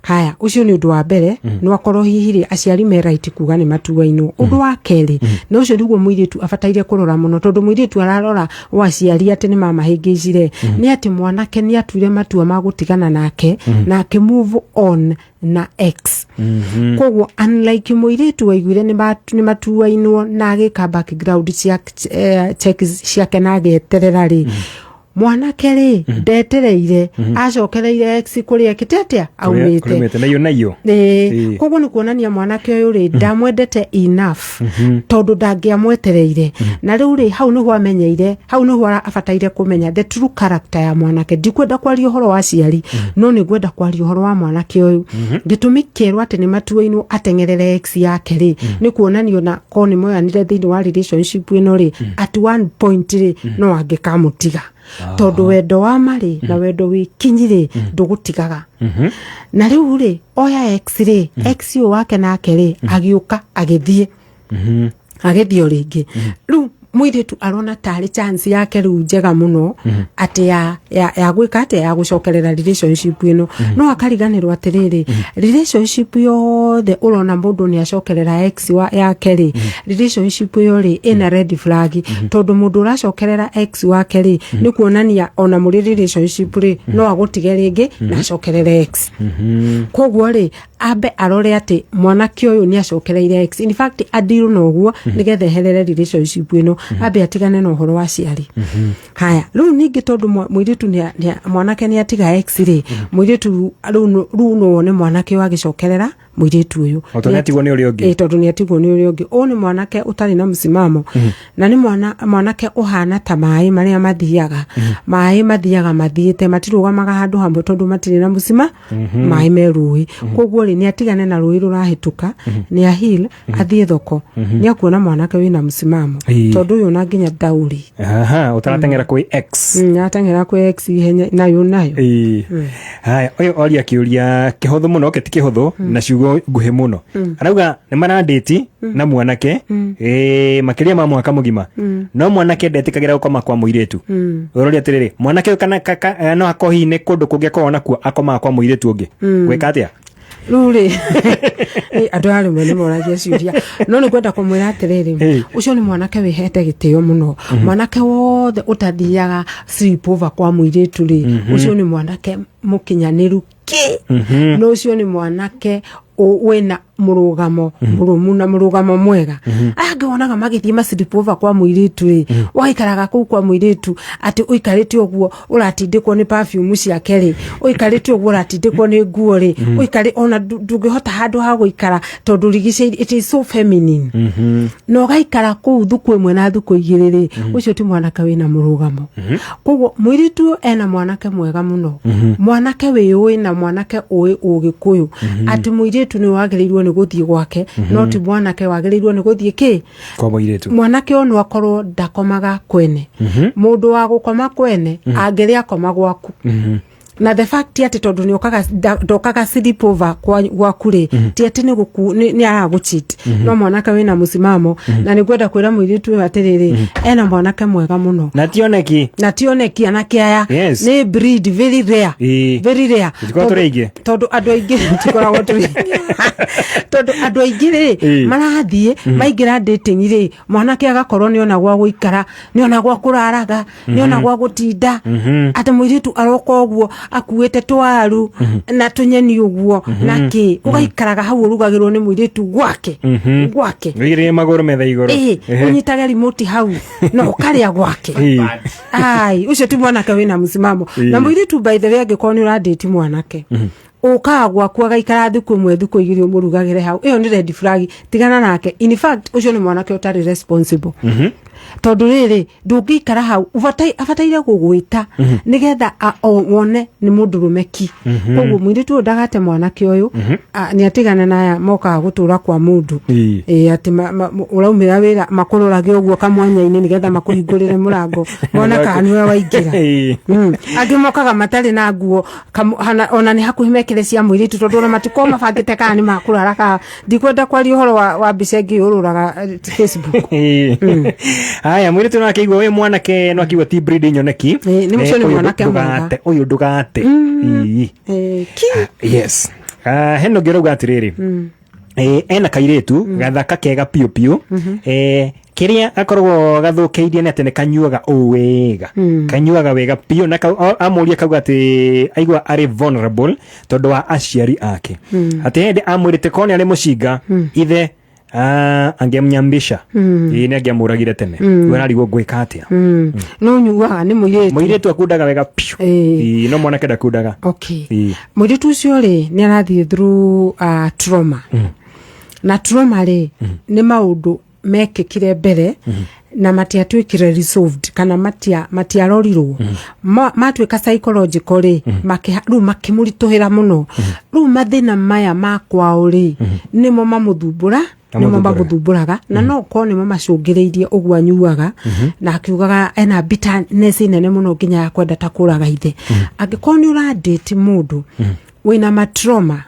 Haya, ũcio nĩ ũndũ wa mbere. No akorwo hihi rĩ, aciari me right kuga nĩ matuainwo. Ũndũ wa kerĩ, na ũcio nĩguo mũirĩtu abataire kũrora mũno, tondũ mũirĩtu ararora o aciari atĩ nĩ mamahĩngĩcire, nĩ atĩ mwanake nĩ atuire matua ma gũtigana nake na akĩ move on na ex. Koguo unlike mũirĩtu waiguire nĩ matuainwo na agĩka background check ciake na agĩeterera rĩ, mwanake rĩ, ndetereire, acokereire ex kũrĩa ekĩte atĩa, aumĩte. Kũrĩa nayo nayo. Ĩĩ. Koguo nĩ kuonania mwanake ũyũ rĩ, ndamwendete enough, tondũ ndangĩamwetereire. Na rĩu rĩ, hau nĩho amenyeire, hau nĩho abataire kũmenya the true character ya mwanake. Ndikwenda kwaria ũhoro wa aciari, no nĩ ngwenda kwaria ũhoro wa mwanake ũyũ. Gĩtũmi kĩerwo atĩ nĩ matuainwo ateng'erere ex yake rĩ, nĩ kuonania ona korwo nĩ moyanire thĩinĩ wa relationship ĩno rĩ, at one point rĩ, no angĩkamũtiga, tondũ wendo wa marĩ na wendo wĩ kinyi rĩ, ndũgũtigaga. Na rĩu rĩ, oya ex rĩ, ex ũyũ wake nake rĩ, agĩũka, agĩthiĩ, agĩthiĩ o rĩngĩ. Rĩu mũirĩtu arona tarĩ chance yake rĩu njega mũno atĩ ya gwĩka atĩa, ya gũcokerera relationship ĩno. No akariganĩrwo atĩrĩrĩ, relationship yothe ũrona mũndũ nĩ acokerera ex yake rĩ, relationship ĩyo rĩ, ĩna red flag, tondũ mũndũ ũracokerera ex wake rĩ, nĩ kuonania ona mũrĩ relationship rĩ, no agũtige rĩngĩ na acokerere ex. Koguo rĩ, ambe arore atĩ mwanake ũyũ nĩ acokereire ex. In fact, adirwo na ũguo nĩgetha eherere relationship ĩno, ambe atigane na ũhoro wa aciari. Haya, rĩu ningĩ tondũ mũirĩtu mwanake nĩ atiga ex rĩ, mũirĩtu rĩu no wone mwanake ũyũ agĩcokerera mũirĩtu ũyũ. O tondũ nĩatigwo nĩ ũrĩa ũngĩ. Ĩ, tondũ nĩ atigwo nĩ ũrĩa ũngĩ. Ũyũ nĩ mwanake ũtarĩ na msimamo, na nĩ mwanake ũhana ta maĩ marĩa mathiaga, maĩ mathiaga mathiĩte, matirũgamaga handũ hamwe, tondũ matirĩ na mũcima, maĩ me rũĩ. Koguo rĩ, nĩ atigane na rũĩ rũrahĩtũka, nĩ ahil athiĩ thoko, nĩ akuona mwanake wĩna msimamo, tondũ ũyũ na nginya ndaũri. Aha, ũtarateng'era kwĩ ex. Ateng'era kwĩ ex ihenya nayo nayo. Haya, ũyũ oria kĩũria kĩhũthũ mũno, ke ti kĩhũthũ, na ciugo nguhĩ mũno. Arauga nĩ marandĩti na mwanake makĩria ma mwaka mũgima, no mwanake ndetĩkagĩra gũkoma kwa mũirĩtu. Ũroria atĩrĩrĩ, mwanake ũyũ kana no akorwo hihi nĩ kũndũ kũngĩ akoragwo nakuo, akomaga kwa mũirĩtu ũngĩ, gwĩka atĩa? Rĩu rĩ, andũ aya rĩmwe nĩ moragia ciũria, no nĩ ngwenda kũmwĩra atĩrĩrĩ, ũcio nĩ mwanake wĩhete gĩtĩo mũno. Mwanake wothe ũtathiaga sleepover kwa mũirĩtu rĩ, ũcio nĩ mwanake mũkinyanĩru ki, no ũcio nĩ mwanake wĩna mũrũgamo mũrũmu na mũrũgamo mwega. Aya angĩ wonaga magĩthiĩ ma sleepover kwa mũirĩtu rĩ, waikaraga kũu kwa mũirĩtu atĩ ũikarĩte ũguo ũratindĩkwo nĩ perfume ciake rĩ, ũikarĩte ũguo ũratindĩkwo nĩ nguo rĩ, ũikare ona ndũngĩhota handũ ha gũikara tondũ rigicĩirie, it is so feminine, na ũgaikara kũu thukũ ĩmwe na thukũ 2 rĩ, ũcio ti mwanake wĩna mũrũgamo. Koguo mũirĩtu ũyũ ena mwanake mwega mũno. Mwanake wĩũĩ na mwanake ũĩ Ũgĩkũyũ atĩ mũirĩtu nĩ wagĩrĩirwo nĩ gũthiĩ gwake, no ti mwanake wagĩrĩirwo nĩ gũthiĩ kĩ Kwa mũirĩtu. Mwanake ũyũ no akorwo ndakomaga kwene. Mũndũ wa gũkoma kwene angĩrĩ akoma gwaku, na the fact atĩ tondũ nĩ ndokaga sleepover gwaku rĩ, ti atĩ nĩ gũku nĩ aragũcheat. No mwanake wĩna mũsimamo, na nĩ ngwenda kwĩra mũirĩtu ũyũ atĩrĩrĩ, ena mwanake mwega mũno. Na tioneki. Na tioneki anake aya nĩ breed very rare. Very rare. Tũtikoragwo tũrĩ aingĩ. Tondũ andũ aingĩ tũtikoragwo tũrĩ, tondũ andũ aingĩ rĩ, marathiĩ maingĩra dating rĩ, mwanake agakorwo nĩ ona gwa gũikara, nĩ ona gwa kũraraga, nĩ ona gwa gũtinda, atĩ mũirĩtu aroka ũguo akuĩte twaru na tũnyeni ũguo na kĩ, ũgaikaraga hau ũrugagĩrwo nĩ mũirĩtu gwake gwake. Wĩigĩrĩire magũrũ metha igũrũ. Ĩĩ, ũnyitage remote hau na ũkarĩa gwake. Ai, ũcio ti mwanake wĩna msimamo. Na mũirĩtu, by the way, angĩkorwo nĩ ũradate mwanake ũkaga gwaku agaikara thikũ ĩmwe, thikũ 2, ũmũrugagĩre hau, ĩyo nĩ red flag, tigana nake. In fact, ũcio nĩ mwanake ũtarĩ responsible, tondũ rĩrĩ ndũngĩikara hau, abataire gũgwĩta nĩgetha wone nĩ mũndũrũme ki. Koguo mũirĩtu ũyũ ndagate mwanake ũyũ, nĩ atigane na aya mokaga gũtũra kwa mũndũ. Ĩĩ, atĩ ũraumĩra wĩra makũrorage ũguo kamwanya-inĩ nĩgetha makũhingũrĩre mũrango mona kana nĩwe waingĩra. Angĩ mokaga matarĩ na nguo, ona nĩ hakuhĩ mekĩre cia mũirĩtu, tondũ ona matikorwo mabangĩte kana nĩ makũrara kana ndikwenda kwaria ũhoro wa mbica ĩngĩ ũrũraga Facebook. Haya, mũirĩtu no akĩigua wĩ mwanake, no akĩigua ti breed nyoneki. Ĩĩ, nĩ ũcio nĩ Ũyũ mwanake mwega. ndũgate ũyũ, ndũgate. Ki Yes. Ah, hena ũngĩ ũrauga atĩrĩrĩ, ena kairĩtu gathaka kega piũ piũ, kĩrĩa gakoragwo gathũkĩirie nĩ atĩ nĩ kanyuaga ũũ wega, kanyuaga wega piũ, na amũria kauga atĩ aigua arĩ vulnerable tondũ wa aciari ake, atĩ hĩndĩ amwĩrĩte korwo nĩ arĩ mũcinga ithe, angemnyambisha, ĩĩ, nĩ angĩamũragire tene. We ararigwo ngwĩka atĩa. No nyuaga nĩ mũirĩtu. Mũirĩtu akundaga wega piũ. Ĩĩ, no mwanake ndakundaga. Mũirĩtu ũcio rĩ, nĩ arathiĩ through trauma, na trauma rĩ, nĩ maũndũ mekĩkire mbere na matiatuĩkire resolved kana matiarorirwo. Matuĩka psychological rĩ, rĩu makĩmũritũhĩra mũno. Rĩu mathĩna maya ma kwao rĩ, nĩmo mamũthumbũra, nĩmo Mamũthumbũraga. Mamũthumbũraga, na no korwo nĩmo macũngĩrĩirie ũguo anyuaga na akiugaga ena bitterness nene mũno nginya ya kwenda ta kũraga ithe. Angĩkorwo nĩ ũradate mũndũ wĩna matrauma,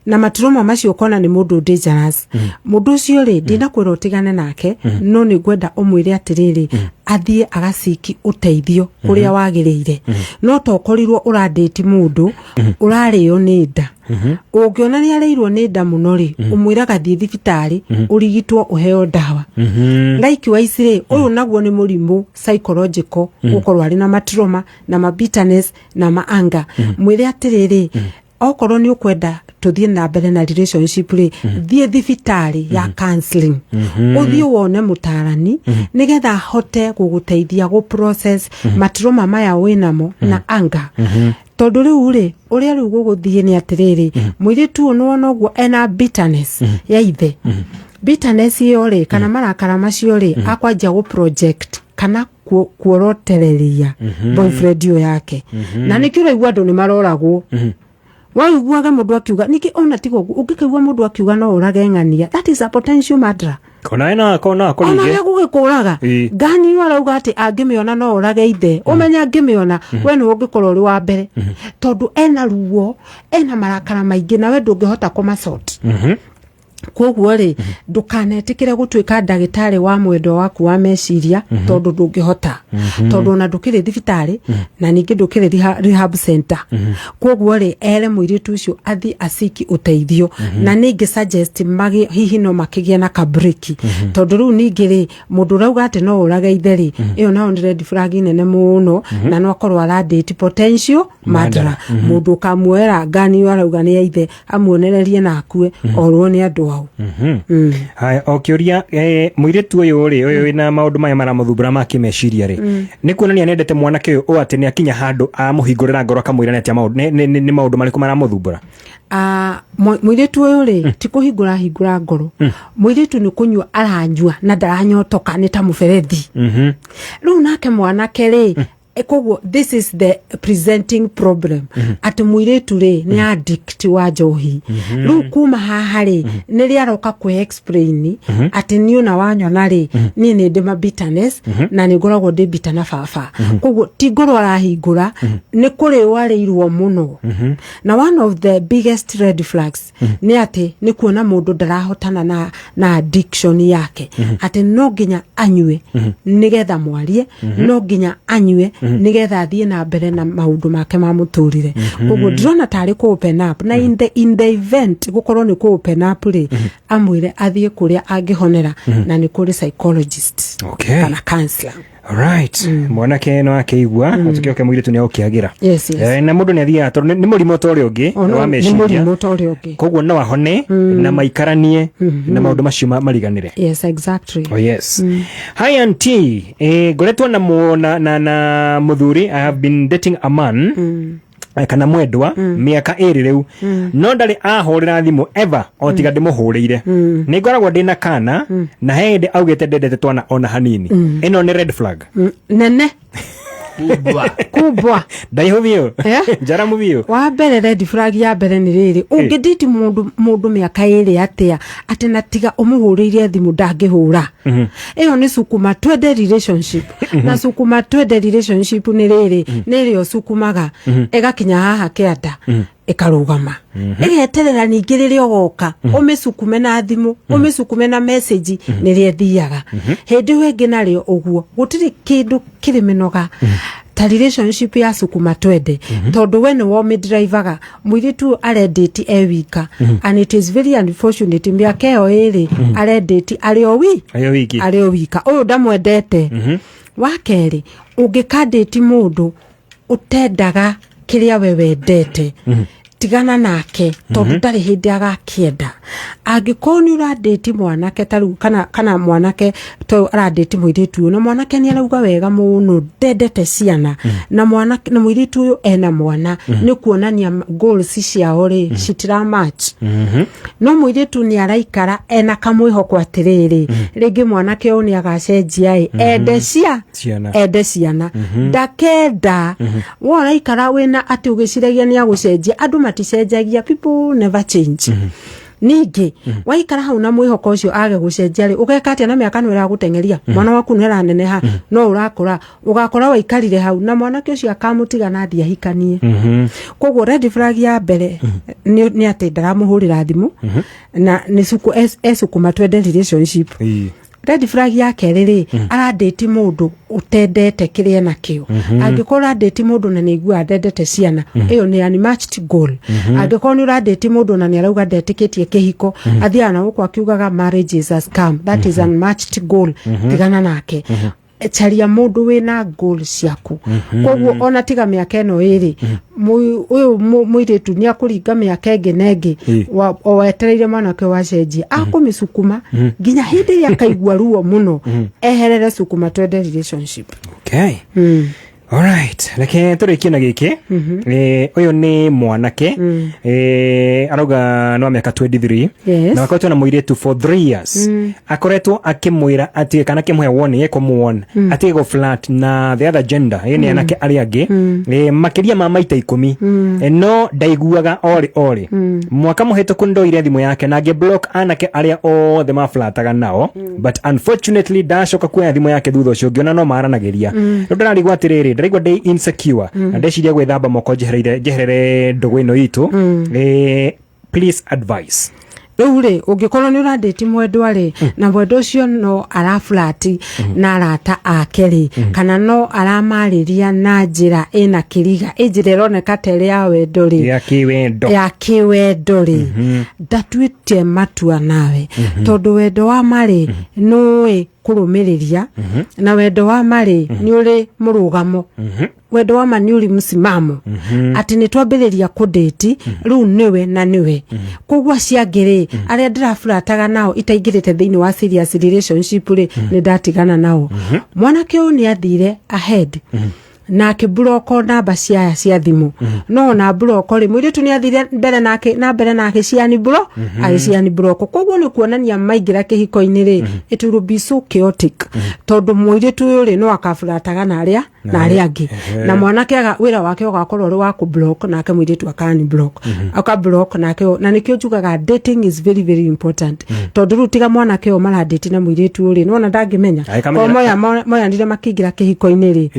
na matrauma macio ũkona nĩ mũndũ dangerous, mũndũ ũcio rĩ, ndinakwĩra ũtigane nake, no nĩ ngwenda ũmwĩre atĩrĩrĩ, athiĩ agaseek ũteithio kũrĩa wagĩrĩire. No to ũkorirwo ũradate mũndũ ũrarĩo nĩ nda, ũngĩona nĩ arĩirwo nĩ nda mũno rĩ, ũmwĩraga thiĩ thibitarĩ ũrigitwo, ũheo ndawa. Likewise rĩ, ũyũ naguo nĩ mũrimũ psychological, gũkorwo arĩ na matrauma na ma bitterness na ma anger. Mwĩre atĩrĩrĩ, okorwo nĩ ũkwenda tũthiĩ na mbere na relationship rĩ, thiĩ thibitarĩ ya counseling, ũthiĩ wone mũtarani nĩgetha ahote gũgũteithia gũ process matrauma maya wĩnamo na anger. Tondũ rĩu rĩ, ũrĩa rĩu gũgũthiĩ nĩ atĩrĩrĩ, mũirĩtu ũyũ nĩwona ũguo ena bitterness ya ithe, bitterness ĩyo rĩ, kana marakara macio rĩ, akwanjia gũ project kana kuorotereria boyfriend ĩyo yake, na nĩkĩo ũraigua andũ nĩ maroragwo. Waiguaga mũndũ akiuga ningĩ ona tiga ũguo, ũngĩkaigua mũndũ akiuga no ũrage ng'ania, that is a potential murderer. Kona no kona Ona akorige. ũrĩa gũgĩkũraga ngani ĩyo arauga atĩ angĩmĩona no ũrage ithe, ũmenye angĩmĩona we nĩwe ũngĩkorwo ũrĩ wa mbere, tondũ ena ruo, ena marakara maingĩ, na we ndũngĩhota kũmasort. Koguo rĩ, ndũkanetĩkĩre gũtuĩka ndagĩtarĩ wa mwendwa waku wa meciria, tondũ ndũngĩhota, tondũ ona ndũkĩrĩ thibitarĩ na ningĩ ndũkĩrĩ rehab center. Koguo rĩ, ere mũirĩtu ũcio athiĩ aseek ũteithio, na ningĩ suggest magi hihi no makĩgĩe na kabreki, tondũ rĩu ningĩ rĩ, mũndũ ũrauga atĩ no ũrage ithe rĩ, ĩyo nayo nĩ red flag nene mũno, na no akorwo aradate potential murderer, mũndũ ũkamuoera ngani ĩyo arauga nĩ ya ithe, amuonererie na akue orwo nĩ andũ ao. Haya, o kĩũria, mũirĩtu ũyũ rĩ, ũyũ wĩna maũndũ maya maramũthumbũra ma kĩmeciria rĩ, nĩ kuonania nĩendete mwanake ũyũ ũ atĩ nĩ akinya handũ amũhingũrĩra ngoro akamwĩra nĩ atĩa maũndũ nĩ maũndũ marĩkũ maramũthumbũra? Ah, mũirĩtu ũyũ rĩ, ti kũhingũra hingũra ngoro, mũirĩtu nĩ kũnyua aranyua na ndaranyotoka, nĩ ta mũberethi. Rĩu nake mwanake rĩ, Koguo this is the presenting problem, atĩ mũirĩtu rĩ nĩ addict wa njohi. Rĩu kuma haha rĩ, nĩ rĩ aroka kwĩ explain atĩ niĩ ona wanyona rĩ, niĩ nĩ ndĩ ma bitterness na nĩ ngoragwo ndĩ bitter na baba. Koguo ti ngoro arahingũra, nĩ kũrĩo arĩirwo mũno. Na one of the biggest red flags nĩ atĩ nĩ kuona mũndũ ndarahotana na addiction yake, atĩ no nginya anyue nĩgetha mwarie, no nginya anyue nĩgetha athiĩ na mbere na maũndũ make ma mũtũrĩre. Koguo ndĩrona tarĩ kũ open up, na in the event gũkorwo nĩ kũ open up rĩ, amwĩre athiĩ kũrĩa angĩhonera, na nĩ kũrĩ psychologist kana counselor. Alright. Mwanake no akĩigua atukĩoke mũirĩtu nĩ agũkĩagĩra. Yes. Na mũndũ nĩ athiaga tondũ nĩ mũrimũ ta ũrĩa ũngĩ O, no, wa nĩ meciria. mũrimũ ta ũrĩa ũngĩ. Koguo no ahone na maikaranie na maũndũ macio mariganĩre. Yes, exactly. Oh yes. Hi auntie, ngoretwo na, mu, na, na, na muthuri. I have been dating a man kana mwendwa mĩaka 2 rĩu, no ndarĩ ahũrĩra thimũ ever o tiga ndĩmũhũrĩire. Nĩ ngoragwo ndĩ na kana na he hĩndĩ augĩte ndendete twana ona hanini. Ĩno nĩ red flag? Nene. Kubwa. Kubwa. Ndaihu biũ. Eh? Njaramu biũ. Wa mbere, red flag ya mbere nĩ rĩrĩ, ũngĩndĩti mũndũ mĩaka 2 atĩa atĩ na tiga ũmũhũrĩire thimũ ndangĩhũra? Ĩyo nĩ sukuma twende relationship. Na sukuma twende relationship nĩ rĩrĩ, nĩ ĩrĩa ũsukumaga ĩgakinya haha kĩanda ĩkarũgama, ĩgeterera ningĩ rĩrĩa ũgoka ũmĩcukume na thimũ, ũmĩcukume na message, nĩrĩo ĩthiaga hĩndĩ ĩyo ĩngĩ. Narĩo ũguo gũtirĩ kĩndũ kĩrĩ mĩnoga ta relationship ya sukuma twende, tondũ we nĩwe ũmĩdrivaga. Mũirĩtu ũyũ arendĩti e wika, and it is very unfortunate, mĩaka ĩyo 2 arendĩti arĩ o wi Arĩ o wiki. Arĩ o wika. Ũyũ ndamwendete. Wa kerĩ, ũngĩkandĩti mũndũ ũtendaga kĩrĩa we wendete, tigana nake, tondũ ndarĩ hĩndĩ agakĩenda. Angĩkorwo nĩ ũrandĩti mwanake ta rĩu kana mwanake to arandĩti mũirĩtu ũyũ, na mwanake nĩ arauga wega mũno ndendete ciana, na mwanake na mũirĩtu ũyũ ena mwana, nĩ kuonania goals ciao rĩ citira match. No mũirĩtu nĩ araikara ena kamwĩhoko atĩrĩrĩ, rĩngĩ mwanake ũyũ nĩ agacenjia ĩ ende cia Ciana. Ende ciana, ndakenda. We ũraikara wĩna atĩ ũgĩciragia nĩ agũcenjia. Andũ maticenjagia, people never change. Ningĩ waikara hau na mwĩhoko ũcio age gũcenjia rĩ, ũgeka atĩa na mĩaka no ĩragũteng'eria, mwana waku nĩ araneneha, no ũrakũra, ũgakora waikarire hau na mwanake ũcio akamũtiga na athiĩ ahikanie. Koguo red flag ya mbere nĩ atĩ ndaramũhũrĩra thimũ na nĩ suku esukuma twende relationship. Red flag ya kerĩ rĩ, arandĩti mũndũ ũtendete kĩrĩa enakĩo. Angĩkorwo ũrandĩti mũndũ na nĩ aiguaga ndendete ciana, ĩyo nĩ unmatched goal. Angĩkorwo nĩ ũrandĩti mũndũ na nĩ arauga ndetĩkĩtie kĩhiko, athiaga na gũkũ akiugaga marriage is a scam, that is unmatched goal, tigana nake. Caria mũndũ wĩna goal ciaku. Koguo ona tiga mĩaka ĩno 2, ũyũ mũirĩtu nĩ akũringa mĩaka ĩngĩ na ĩngĩ o wetereire mwanake wacenjia akũmĩcukuma nginya hĩndĩ ĩrĩa akaigua ruo mũno eherere sukuma twende relationship. Okay. Alright, reke tũrĩkie na gĩkĩ. Ũyũ nĩ mwanake, arauga nĩ wa mĩaka 23 na akoretwo na mũirĩtu for 3 years. Akoretwo akĩmwĩra atĩ kana akĩmũhe warning, ekũmũwarn atige go flirt na the other gender, nĩ anake arĩa angĩ, makĩria ma maita 10. No ndaiguaga orĩ orĩ. Mwaka mũhĩtũku ndoire thimũ yake na ngĩ-block anake arĩa othe maflataga nao, but unfortunately ndacoka kuoya thimũ yake thutha ũcio ngĩona no maranagĩria. Rĩu ndĩrarigwo atĩrĩrĩ, ndĩraigua ndĩ insecure na ndeciria gwĩthamba moko njeherere ndũgũ ĩno itũ. Please advice. Rĩu rĩ, ũngĩkorwo nĩ ũrandĩti mwendwa rĩ, na mwendwa ũcio no araflati na arata ake rĩ, kana no aramarĩria na njĩra ĩna kĩriga, ĩ njĩra ĩroneka ta ĩrĩ ya wendo rĩ, ya kĩwendo, ya kĩwendo rĩ, ndatuĩte matua nawe, tondũ wendo wa marĩ nũĩ kũrũmĩrĩria, na wendo wa marĩ nĩ ũrĩ mũrũgamo. Wendo wa ma nĩ ũrĩ msimamo, atĩ nĩ twambĩrĩria kũndĩti rĩu nĩwe na nĩwe. Koguo acio angĩ rĩ, arĩa ndĩraburataga nao itaingĩrĩte thĩinĩ wa serious relationship rĩ, nĩ ndatigana nao. Mwanake ũyũ nĩ athire ahead na akĩmburoko namba ciaya cia thimũ. No ona mburoko rĩ, mũirĩtu nĩ athire mbere nake na mbere na agĩciani bro agĩciani mburoko. Koguo nĩ kuonania maingĩra kĩhiko-inĩ rĩ, it will be so chaotic, tondũ mũirĩtu ũyũ rĩ no akaburataga na arĩa na arĩa angĩ, na mwanake aga wĩra wake ũgakorwo ũrĩ wa kũ-block, nake mũirĩtu akani block, aka block nake. Na nĩkĩo njugaga dating is very very important, tondũ rĩu tiga mwanake ũyũ maradate na mũirĩtu ũrĩ nĩwona ndangĩmenya. Angĩkamenya. Korwo moyanire makĩingĩra kĩhiko-inĩ rĩ,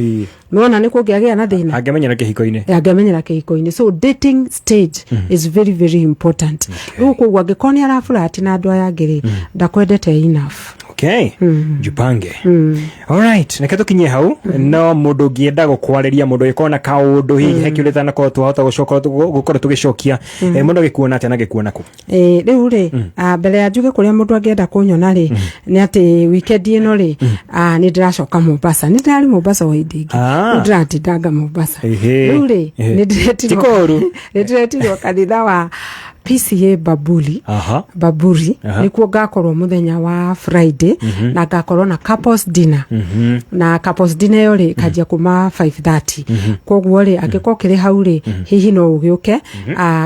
nĩwona nĩ kũngĩagĩa na thĩna. Angĩmenyera kĩhiko-inĩ. Angĩmenyera kĩhiko-inĩ. So dating stage is very very important. Rĩu koguo angĩkorwo nĩ araflirti na andũ aya angĩ rĩ, ndakwendete enough. Okay, jipange. Alright, reke tũkinyie hau. No mũndũ ũngĩenda gũkwarĩria, mũndũ ũngĩkorwo na kaũndũ hihi he kĩũria tanakorwo twahota gũcoka gũkorwo tũgĩcokia, mũndũ agĩkuona atĩa na agĩkuona kũ? Rĩu rĩ, mbere ya njuge kũrĩa mũndũ angĩenda kũnyona rĩ, nĩ atĩ weekend ĩno rĩ, nĩ ndĩracoka Mombasa. Nĩ ndĩrarĩ Mombasa o hĩndĩ ĩngĩ. Rĩu ndĩratindanga Mombasa. Rĩu rĩ, nĩ ndĩretirwo Ti kũũru. Nĩ ndĩretirwo kanitha wa PCA Babuli. Baburi. Nĩkuo ngakorwo mũthenya wa Friday, na ngakorwo na couples dinner, na couples dinner ĩyo rĩ kanjia kuma 5:30. Koguo rĩ, angĩkorwo kĩrĩ hau rĩ, hihi no ũgĩũke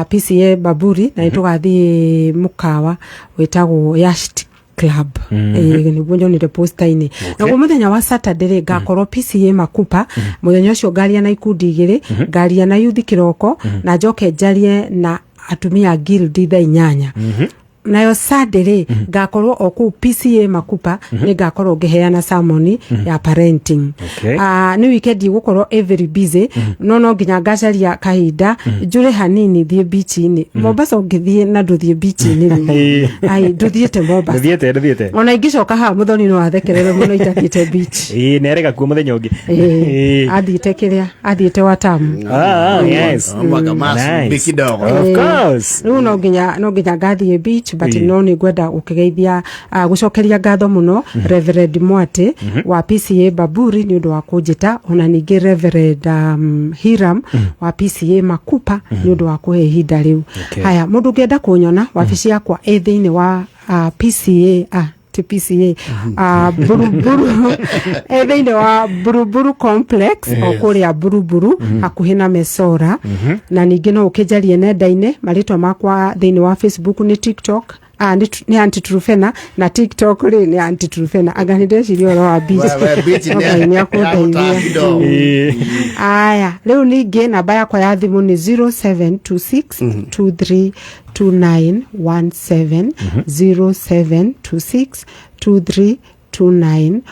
PCA Baburi, na nĩ tũgathiĩ mũkawa wĩtagwo Yasht Club. Nĩguo nyonire posta-inĩ. Naguo mũthenya wa Saturday rĩ, ngakorwo PCA Makupa. Mũthenya ũcio ngaria na ikundi igĩrĩ, ngaria na yuthi kĩroko, na njoke njarie na atumia guild thaa 8. Nayo Sunday rĩ, ngakorwo o kũu PCA Makupa, nĩ ngakorwo ngĩheana sermon ya parenting. Nĩ weekend igũkorwo ĩ very busy, no nginya ngacaria kahinda njũre hanini thiĩ beach-inĩ Mombasa. Ũngĩthiĩ na ndũthiĩ beach-inĩ rĩ, ai, ndũthiĩte Mombasa. Ndũthiĩte, ndũthiĩte. Ona ingĩcoka haha, mũthoni no athekerere mũno itathiĩte beach. Ĩĩ, nĩ arega kuo mũthenya ũngĩ. Athiĩte kĩrĩa, athiĩte Watamu. Ah, yes. Mwaka masu Nice. kidogo. Of course. Rĩu no nginya ngathiĩ beach, but no nĩ ngwenda gũkĩgeithia, gũcokeria ngatho mũno Reverend Mwate wa PCA Baburi nĩ ũndũ wa kũnjĩta, ona ningĩ Reverend Hiram wa PCA Makupa nĩ ũndũ wa kũhe ihinda rĩu. Haya, mũndũ ũngĩenda kũnyona, wabici yakwa ĩ thĩinĩ wa PCA, ti PCA, Buruburu, ĩ thĩinĩ wa Buruburu Complex, o kũrĩa Buruburu hakuhĩ na Mesora. Na ningĩ no ũkĩnjarie nenda-inĩ, marĩtwa makwa thĩinĩ wa Facebook nĩ TikTok, nĩ Aunty Trufena, na TikTok rĩ nĩ Aunty Trufena. Anga nĩ ndeciria ũhoro wa beach. We, beach nĩ- Ngai nĩ akũndeithia. ya kidogo. Aya, rĩu ningĩ namba yakwa ya thimũ nĩ 0726 23 2917, 0726 23 2917.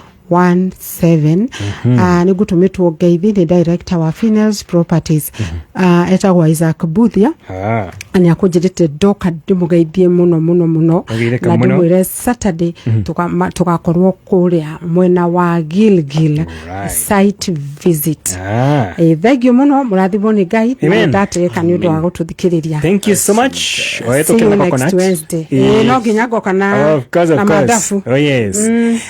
Nĩ ngũtũmĩtwo ngeithi nĩ director wa Finels Properties, etagwo Isaac Buthia. Nĩ akũnjĩrĩte ndoka ndĩmũgeithie mũno mũno mũno. Mũgeithĩka Na mũno. ndĩmwĩre Saturday tũgakorwo kũrĩa mwena wa Gilgil site visit. Thank you mũno, mũrathimwo nĩ Ngai. Amen. Ndatĩka nĩ ũndũ wa gũtũthikĩrĩria. Thank you so much. Oe See you tũkĩona next coconut. Wednesday. No nginya ngoka na Of course, of na course. mathabu. Oh yes.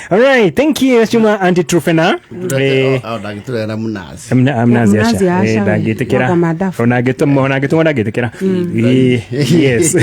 All right, thank you Shuma Auntie Trufena. Ndagĩtũrehera mũnazi. Mnazi. Mnazi aca. aca, we. Ndangĩtĩkĩra. Mwaka mathabu. Ona angĩtũmwo ndangĩtĩkĩra. Yes.